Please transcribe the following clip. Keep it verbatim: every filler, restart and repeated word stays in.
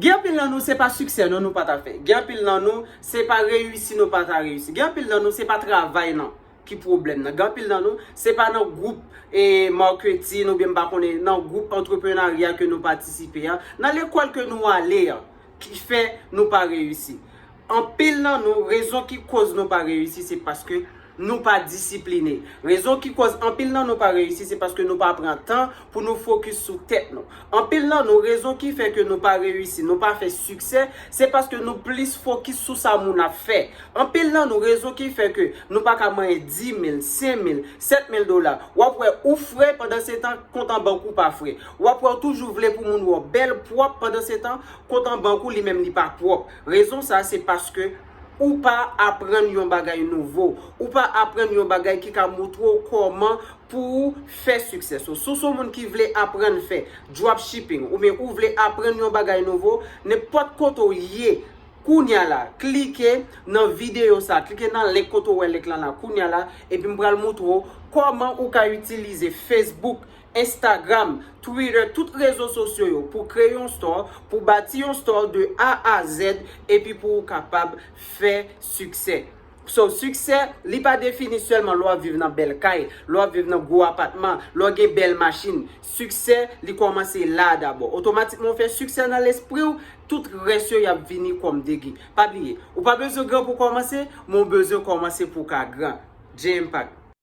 Gen anpil nan nou, se pa siksè non nou pa ta fè. Gen anpil nan nou, se pa reyisi nou pa ta reyisi. Gen anpil nan nou, se pa travay nan ki pwoblèm nan. Gen anpil nan nou, se pa nan gwoup e marketing oubyen m pa konnen nan gwoup antreprenarya ke nou patisipe a, nan lekòl ke nou ale a, ki fè nou pa reyisi. Anpil nan nou, rezon ki koz nou pa reyisi, se paske nou pa disipline. Rezon ki koz anpil nan nou pa reyisi, se paske nou pa pran tan pou nou fokis sou tèt nou. Anpil nan nou, rezon ki fè ke nou pa reyisi, nou pa fè siksè, se paske nou plis fokis sou sa moun ap fè. Anpil nan nou, rezon ki fè ke nou pa ka manyen dis mil, senk mil, sèt mil dola. W ap wè ou fre, pandan se tan, kont an bank ou pa fre. W ap wè ou toujou vle pou moun wè w bèl, pwòp, pandan se tan, kont an bank ou li menm li pa pwòp. Rezon sa, se paske ou pa aprann yon bagay nouvo. Ou pa aprann yon bagay ki ka moutre w kòman pou w fè siksè. So, si w se yon moun ki vle aprann fè dropshipping, oubyen ou vle aprann yon bagay nouvo, nenpòt kote w ye, kounya la, klike nan videyo sa, klike nan link kote w wè link lan la, kounya la, epi m pral moutre w kòman ou ka itilize Facebook, Instagram, Twitter, tout rezo sosyo yo pou kreye yon store, pou bati yon store de A a Z, epi pou ou kapab fè siksè. So, siksè, li pa defini sèlman lè w ap viv nan bèl kay, lè w ap viv nan gwo apatman, lè w gen bèl machin. Siksè, li kòmanse la dabò. Otomatikman, ou fè siksè nan lespri w, tout rès yo y ap vini kòm degi. Pa bliye, ou pa bezwen gran pou kòmanse, men w bezwen kòmanse pou w ka gran. J Impact.